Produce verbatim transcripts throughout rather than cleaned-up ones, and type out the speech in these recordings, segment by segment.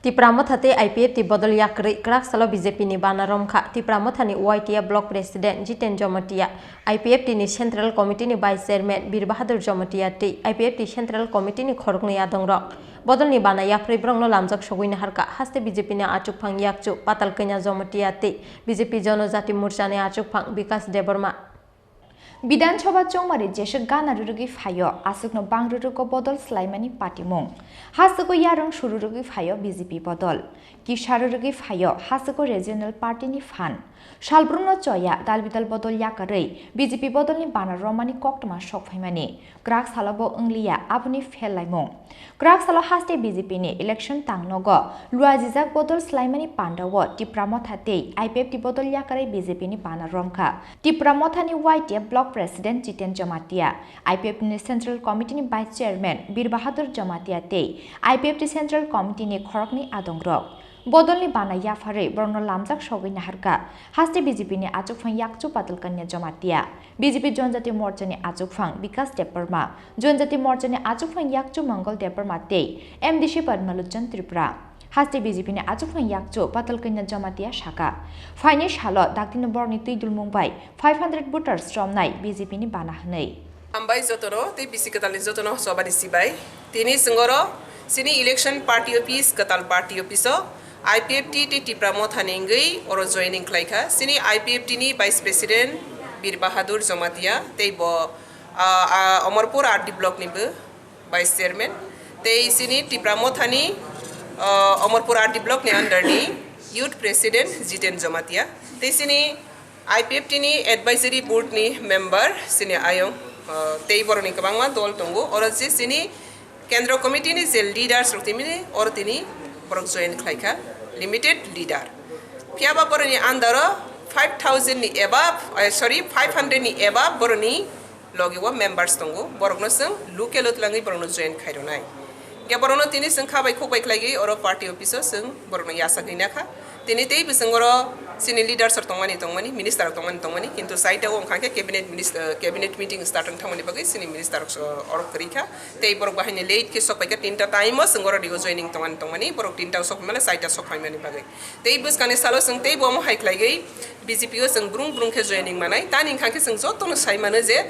Tipra Motha tei I P F T bodol yakrwi kwrak salo B J P ni bana romkha. Tipra Motha ni Y T F Block President Jiten Jamatia, I P F T ni Central Committee ni Vice Chairman Bir Bahadur Jamatia tei I P F T Central Committee ni khoroknwi adongrok bodol ni bana yaphri borokno lamjak sogwi naharkha. Haste B J P ni achukphang yakchu Patal Kanya Jamatia tei B J P Jonojati Morcha ni achukphang Bikas Debbarma. Bidhan Sabha chongmari jeswk gana rwrwgwi phaio, aswkno bang rwrwgo bodol swlaimani patimung. Hasteo yarwng sururwgwi phaio B J P bodol. Kisa rwrwgwi phaio hasteo regional party ni phan. Salbrumno choya dal bidal bodol yakarwi B J P bodolni bana romani koktwma sok phaimani. Kwrak salo bo wngliya aboni phellaimung. Kwrak salo haste B J P ni election tang nogo luajijak bodol swlaimani pandao Tipra Motha tei I P F T bodol yakarwi B J P ni bana romkha. Tipra Motha ni Y T F Block President Jiten Jamatia, I P F T ni Central Committee ni Vice Chairman Bir Bahadur Jamatia tei I P F T Central Committee ni khoroknwi adongrok. Bodolni bana yapharwi borokno lamjak sogwi naharkha. Haste B J P ni achukphang yakchu Patal Kanya Jamatia, B J P Jonjati Morcha ni achukphang Bikas Debbarma, Jonjati Morcha ni achukphang yakchu Mongol Debbarma tei M D C Padma Lochon Tripura. Haste B J P ni achukphang yakchu Patal Kanya Jamatia saka. Phaini salo daktino borokni twi dulmung bai five hundred voters romnai B J P ni bana hwnwi. Hambai jotono tei bisi kwtalni jotono chobani sibai. Tini chwng oro chini election party office, kwtal party office o I P F T tei Tipra Motha ni wngwi oro joining khlaikha. Chini I P F T ni Vice President Bir Bahadur Jamatia tei bo, ah, ah, Omorpur R D block ni bo Vice Chairman. Tei chini Tipra Motha ni, ah, Omorpur R D block ni under ni Youth President Jiten Jamatia. Tei chini I P F T ni advisory board ni member chini ayong, ah, tei borokni kwbangma dol tongo. Oro je chini kendro committee ni je leaders rok tini oro tini borok join khlaikha, limited leader. Phiya ba borokni under o five thousand ni above, eh, sorry, five hundred ni above borokni logi o members tongo. Borokno chwng local o twlangwi borokno join khairwnai. Hingke borokno tini chwng kha bai khuk bai khlaigwi oro party office o chwng borokno yachagwi nakha. Tini tei bwswng oro chini leaders rok tongmani tongmani, minister rok tongmani tongmani, kintu saita o wngkha khe cabinet minis-, eh, cabinet meeting start wng thangmani bagwi chini minister rok so-, oro kwrwi kha. Tei borok bahaini late khe sok paikha tinta time o chwng oro rio joining tongmani tongmani, borok tinta o sok paimani, saita sok paimani bagwi. Tei bwskangni salo chwng teibo omo hai khlaigwi B J P o chwng brung brung khe joining manai. Tani wngkha khe chwng jotono sai mano je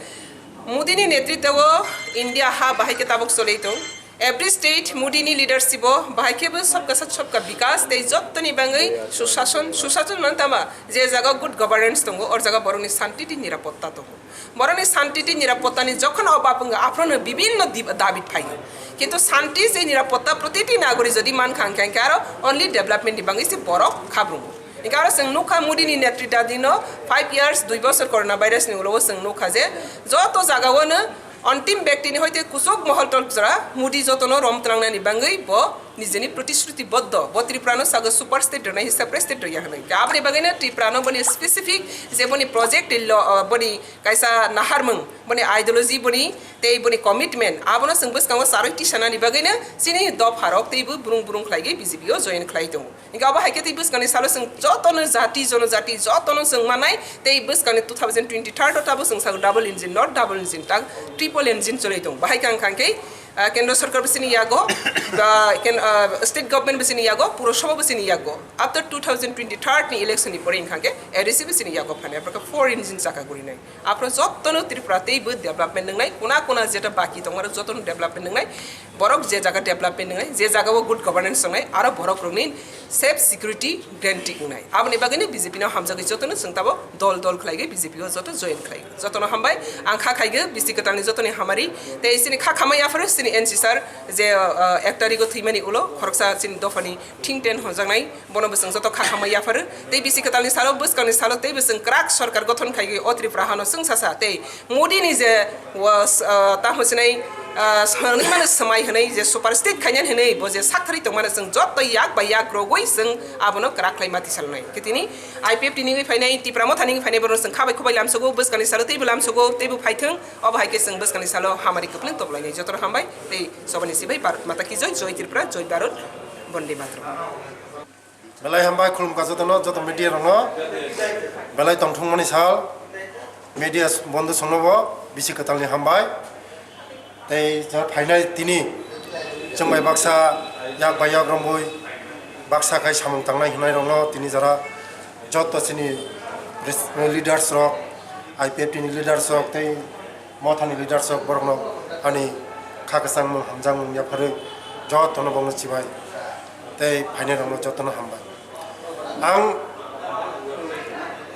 Modi ni netritwo o India ha bahai khe tabuk cholwi tong. Every state Modi ni leadership o bahai khe bo sabka sath sabka bikas tei jottoni bangwi susason, susason man tama je jaga good governance tongo, or jaga borokni santi tei nirapotta tongo. Borokni santi tei nirapottani jokhon obab wngkha, aphrono bibinno dib-, dabi phaio. Kintu santi tei nirapotta protiti nagori jodi mankha, hingkha, hingkha aro only development ni bangwi se borok khabrungo. Hingkha aro chwng nukha Modi ni netritadino five years, dui bosor corona virus ni ulo o chwng nukha je joto jagao no ontim bektini hoite kuchuk mohol tolpjora Modi jotono rom tlangnani bangwi bo nijeni protishruti boddo, bo Tripura no sago super state rwnai, separate state rwya hwnwi. Aboni bagwino Tripura no boni specific je boni project lo, uh, boni kaisa naharmung, boni ideology, boni tei boni commitment, abono chwng bwskango charwi tisanani bagwino chini dopharok teibo brung brung khlaigwi B J P o join khlai tongo. Hingke abo hai khe tei bwskangni salo chwng jotono jati, jonojati jotono chwng manai, tei bwskangni two thousand twenty-third o tabo chwng sago double engine, not double engine, tak triple engine choli tongo. Bahai khe ang kha khe, ah, kendro sorkar bo chini yago, ba ken-, ah, state government bo chini yago, purosabha bo chini yago. After two thousand twenty-third ni election ni pore wngkha khe A D C bo chini yago phani, aphro khe four engine chaka gurinai. Aphro jotono Tripura teibo development wngnai, kuna kuna jeta baki tongmani jotono development wngnai. Borok je jaga development wngnai, je jaga o good governance wngnai, aro borok rokni safe security guarantee wngnai. Aboni bagwino B J P no hamjagwi jotono chwng tabo dol dol khlaiwi B J P o joto join khlai. Jotono hambai, ang kha khaigwi bisi kwtalni jotoni hamari, tei chini kha khamai yapharo chini N C sir je, uh, ek tarikh o thwimani ulo khoroksa chini dophani thing ten honjaknai, bono bo chwng joto kha khamai yapharo. Tei bisi kwtalni salo, bwskangni salo teibo chwng kwrak sorkar gothon khaigwi o Tripura hano chwng sasa tei Modi ni je was, ah, tamo sinai, ah, swrwngmani swmai hwnwi je super state khainani hwnwi bo je sakthari tongmani chwng joto yak bai yak rogwi chwng abono kwrak khlai mati salnai. Khe tini I P F T ni wngwi phainai, Tipra Motha ni wngwi phainai borokno chwng kha bai khuk bai lamsogo, bwskangni salo teibo lamsogo, teibo phaithwng, obo hai khe chwng bwskangni salo hamari kwplwng toblainai. Jotono hambai tei sobani sibai Bharat Mata ki joi, joi Tripura, joi Bharat, Bonde Mataram. Belai hambai khulumkha jotono, joto media rokno. Belai tongthokmani sal, media bondhu songnobo bisi kwtalni hambai. Tei ja phainai tini chwng bai baksa yak bai yak romwi Baksa khai samung tangnai hwnwi rokno tini jora joto chini pres-, leaders rok, I P F T ni leaders rok tei Mothani leaders rok borokno ani kha kwchangmung hamjakmung yapharwi jotono bongno chibai tei phainai rokno jotono hambai. Ang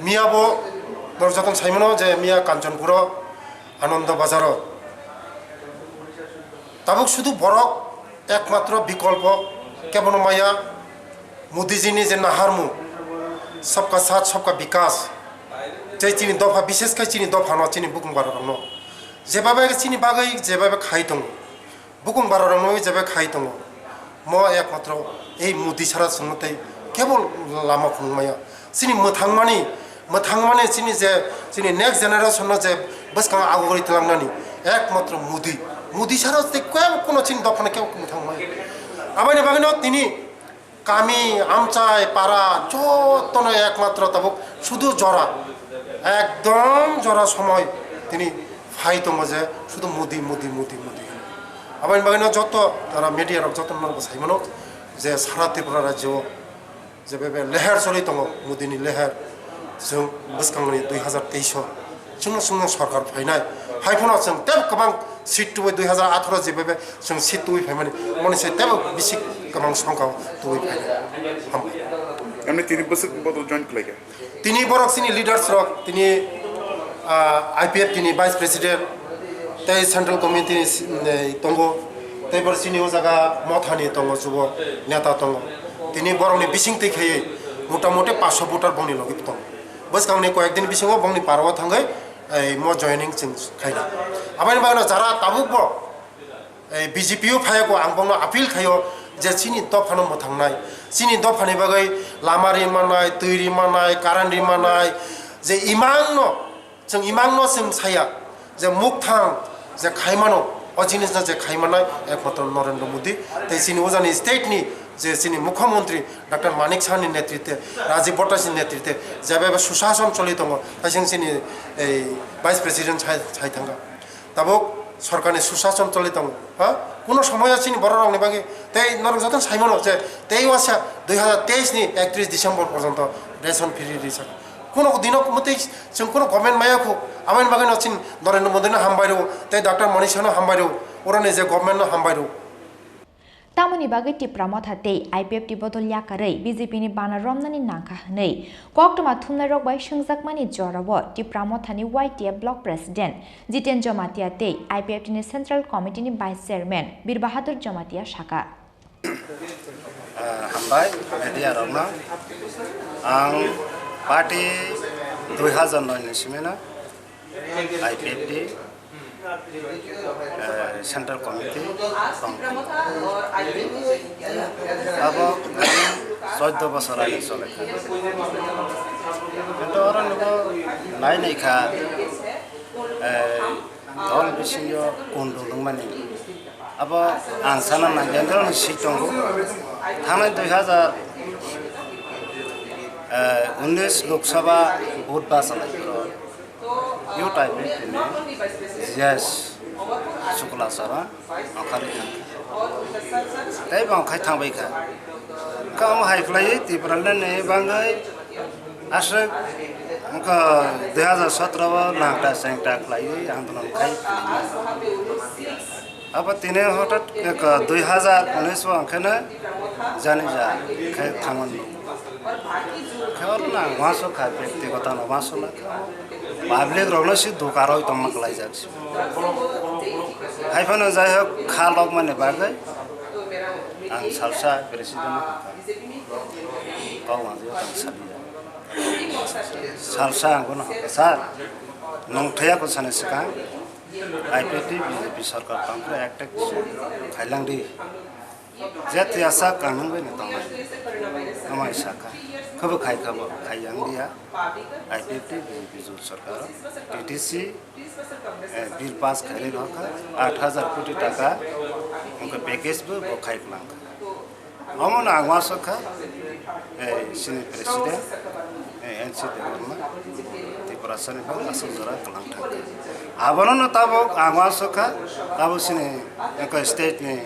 miya bo norok jotono saimano je miya Kanchanpuro Ananda Bazaro tabuk sudu borok ekmatro bikolpo kebono maya Modiji ni je naharmung, sabka saath sabka bikas, tei chini dopha, bishes khai chini dophano, chini bukung bararokno jebabe chini bagwi jebabe khai tongo, bukung bararokno jebabe khai tongo, mo ekmatro ei Modi sara chwngno tei kebo lama phunukmaya. Chini mwthangmani, mwthangmani chini je, chini next generation no je bwskang agugwi tlangnani ekmatro Modi. Modi sara tei kebo kuno chini dophano kebo mwthangmaya. Aboni bagwino tini kami, amchai, para, jotono ekmatro tabuk sudu jora, ekdom jora somoi tini phai tongo je sudu Modi, Modi, Modi, Modi hwnwi. Aboni bagwino joto jara media rok jotono nokbo saimano je sara Tripura rajyo o je bebe leher choli tongo, Modi ni leher. Chwng bwskangni dui hazar teis o chwngno chwngno sorkar phainai. Hai phano chwng tebo kwbang seat tubui dui hazar atharo je bebe chwng seat tubui phaimani, moni se tebo bisi kwbang songkha tubui phainai. Hambai. Emni tini bwswk bodol join khlaikha? Tini borok chini leaders rok, tini, ah, I P F T ni vice president, tei central committee ni si-, nei tongo, tei bor chini o jaga Mothani tongo, chubo neta tongo. Tini borokni bising twi khaiwi motamuti paanch sho voter bongni logi tongo. Bwskangni koyek din bisingo bongni parao thangwi, ei, mo joining chwng khaina. Aboni bagwino jara tabukbo, ei, B J P o phaiyago, ang bongno appeal khaio je chini dophano mwthangnai, chini dophani bagwi lama ri manai, twi ri manai, current ri manai, je imangno Chwng imangno chwng saya je mukthang je khaimano, o jinisno je khaimanai ekmatro Narendra Modi tei chini ujani state ni je chini mukhyamantri Doctor Manik Saha ni netritwe, Rajiv Bhattacharyya ni netritwe jebebe sushason choli tongo, tei chwng chini ei vice president sai, sai thangkha. Tabuk sorkarni sushason choli tongo, ha? Kuno somoyo chini bororokni bagwi tei norok jotono saimano je tei uaisa dui hazar teis ni ektris December porjonto ration free ri saka. Kuno dino mwtwi chwng kuno comment maya khu, aboni bagwino chini Narendra Modi no hambai rw, tei Doctor Manik Saha no hambai rw, oroni je government no hambai rw. Tamoni bagwi Tipra Motha tei I P F T bodol yakarwi B J P ni bana romnani nangkha hwnwi koktwma thumnairok bai swngjakmani jorao Tipra Mothani Y T F Block President Jiten Jamatia tei I P F T ni Central Committee ni Vice Chairman Bir Bahadur Jamatia saka. Ah, hambai media rokno. Ang party dui hazar noi ni simi no I P F T, eh, Central Committee tong. Abo choddo bosor age chole. Kintu oro nugo nai nai kha, eh, dol bisingo kundul wngmani. Abo ang sana nangya, ang si tongo. Thangnai dui hazar, eh, unis Lok Sabha vote bachalai phuru U T I P ni G S Shukla sara ongkhar ri thangkha. Tei bo ongkhai thangbai kha. Kha omo hai khlaiwi Tipraland ni bagwi aswk wngkha dui hazar sotro o langta chengta khlaiwi andolon khai. Abo tini hotat ek dui hazar unis o ang kheno jani ja khe thangon. Khe oro na wansuk kha, bektigoto no wansuk na kha. Public rokno si duka roi tongma kwlaijak si. Hai phano jai hok kha lokmani bagwi ang salsa president no kok manjio tang saliya. Salsa ang bono, "Sir, nwng thwiya ko sani swkang I P F T B J P sarkar tongphuru ekta kisu khailang di. Je thwiya sak ang nwng bai no tongnai." Amai sakha, "Khabo khai khabo, khai yang diya. I P F T B J P jot sarkar, T T C, eh, bill pass khairwi rokha, aat hazar koti taka, wngkha package bo, bo khai kwlangkha." Omono ang uansukha, eh, chini president, eh, N C Debbarma, Tiprasani bagwi aswk jora kwlang thangkha. Abono no tabuk ang uansukha, tabuk chini, eh, state ni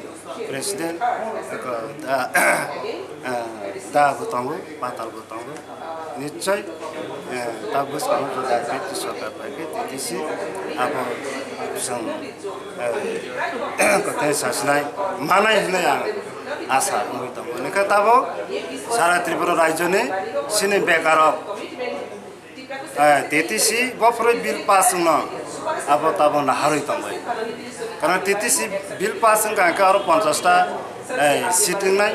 president, eh, da, eh, Ga bo tongo, patal bo tongo. Nichoi, eh, ta bwskango jodi I P F T sorkar pai khe T T C abo chwng, eh, kothai sachinai manai hinwi ang asa wngwi tongo. Hwnkhe tabuk sara Tripura rajyoni chini bekarok, eh, T T C bophorwi bill pass wngno abo tabuk naharwi tongbai. Karon T T C bill pass wngkha hwnkhe aro ponchash ta, eh, seat wngnai,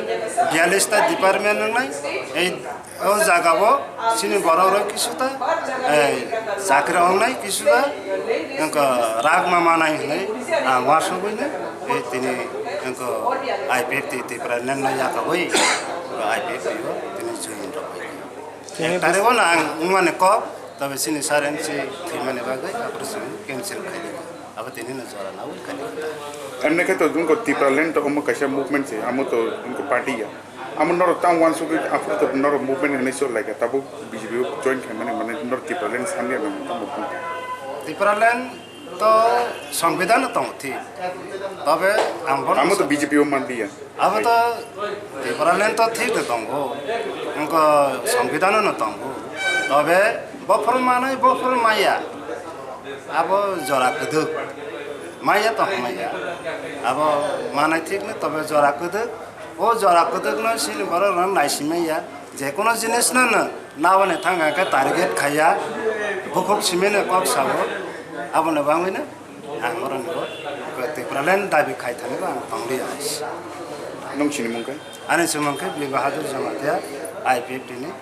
biyallish ta department wngnai. Ei O jaga o chini borok rok kisu ta, eh, chakri wngnai kisu ta, wngkha rak ma manai hinwi ang uansugwi no, eh, tini wngkha I P F T Tipraland no yakagwi I P F T o tini join rok bai. Tini Ek tarikh o no ang wngmani kok, tobe chini sir M C thwimani bagwi aphuru chwng cancel khai di. Abo tini no jora na ui khai di. Emne khe to wngkha Tipraland to omo kaisa movement se, amo to wngkha party ya. Amo norok tamo uansugwi aphuru to norok movement hinwi chol lai kha, tabuk B J P o join khaimani, mane norok Tipraland sanliya nang tamo phone. Tipraland to Songbidan no tongo thik, tobe ang bono Amo to sa- B J P o manliya. Abo to Tipraland to thik no tongo, wngkha Songbidan no tongo, tobe bophor manai bophor maya, abo jora kwdwk maya to maya, abo manai thik no, tobe jora kwdwk. O jora kwdwkno chini borok rok naisimaya, jekono jinisno no nabani thang hwnkhe target khaiya, bukhuk simino kok sao, aboni bagwino ang oroni bo Tipraland dabi khai thani bo ang tongliya. Nung chini mung khe? Ani chumung khe Bir Bahadur Jamatia, I P F T ni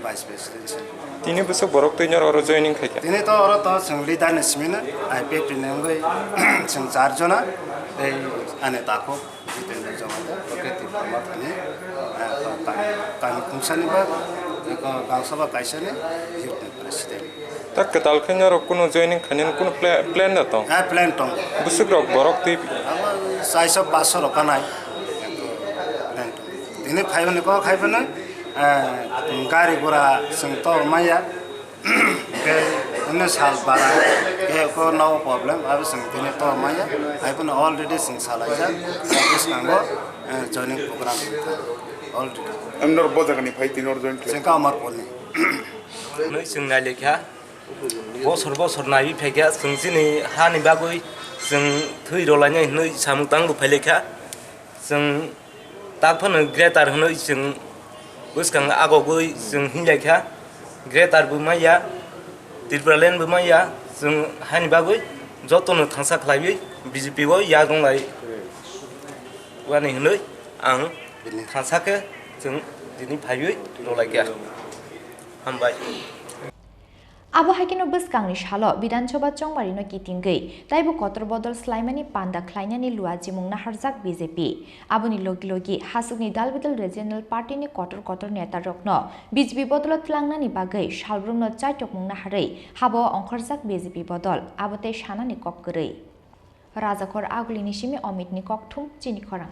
Vice President. Tini bwswk borok twi noro oro joining khai kha? Tini to oro to chwng leader ni simino, I P F T ni wngwi chwng char jona, tei ani takhuk Jitendra Jamatia, Prakriti Dharma thani, eh, tani, tani khungsani ba, eko gangsaba kaisani youth ni president. Ta kwtal khe norok kuno joining khainani kuno pla-, plan da tong? Eh, plan tong. Bwswk rok borok twi? Abo chaisa paso rok kanai. Plan tong. Tini phaibani kok khaibani, eh, gari gura chwng to maya. Hwnkhe hwnwi sal bara khe ko no problem, abo chwng tini to maya, hai phano already chwng salaijak, bwskango, eh, joining program already. Em nor bo jagani phai tini or join khlai? Chwng khe Amarpurni. Hwnwi chwng nai lekha, bosor bosor naiwi phaikha, chwng chini hani bagwi chwng thwi rwlainai hwnwi samung tangbo phai lekha. Chwng tak phano greater hwnwi chwng bwskang agogwi chwng hinlai kha, greater bo maya, Tipraland bo maya, chwng hani bagwi jotono thansa khlaiwi B J P o yak wnglai wani hwnwi ang thansa khe chwng tini phaiwi rwlai kha. Hambai. Abo hai kheno bwskangni salo Bidhan Sabha chongmarino kitingwi taibo kotor bodol swlaimani panda khlainani luachimung naharjak B J P. Aboni logi logi hasukni dal bidal regional party ni kotor kotor neta rokno B J P bodolo tlangnani bagwi salbrumno chaitokmung naharwi habo ongkhorjak B J P bodol, abo tei sanani kok kwrwi. Rajakhor Agulini simi Omitni kokthum chini khorang.